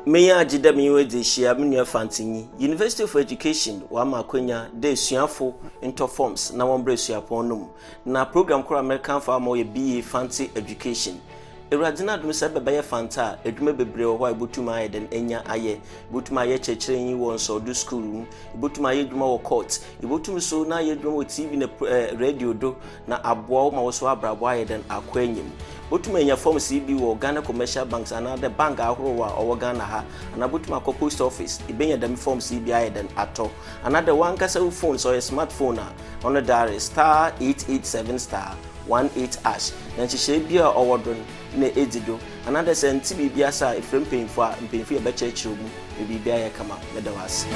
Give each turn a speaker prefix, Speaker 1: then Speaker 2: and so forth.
Speaker 1: M'enyi agye dɛ menye wo edzi ehyia, me nua Fantsenyi. University of Education wɔama akwanya dɛ esuafo ntɔ forms na wɔmbra esuapɔn no mu. Na program kor a merekamfo ama wo yɛ BA Fantse Education. Ewuradze n'adom sɛ ebɛbɛyɛ Fantse a, edwuma beberee wɔ hɔ a ibotum ayɛ dɛn enya ayɛ. Ibotum ayɛ kyerɛkyerɛnyi wɔ nsɔwdo skuul mu, ibotum ayɛ edwuma wɔ court, ibotum so na ayɛ edwuma wɔ TV na radio do na aboa wo ma wo so abrabɔ ayɛ dɛn akɔ enyim. Botum enya forms yi bi wɔ Ghana Commercial Banks anaa dɛ bank ahorow a ɔwɔ Ghana ha, anaa botum akɔ post office ibenya dɛm forms yi bi ayɛ dɛn atɔ, anaa dɛ wankasa wo phone sɛ ɔyɛ smart phone a ɔno dare *887*18# na nhyehyɛe bi a ɔwɔ do no na edzi do, anaa dɛ sɛ nntse biribi ase a efrɛ mpanyimfo a mpanyimfo yɛbɛkyerɛkyerɛ mu ma biribi ayɛ kama. Meda wo ase.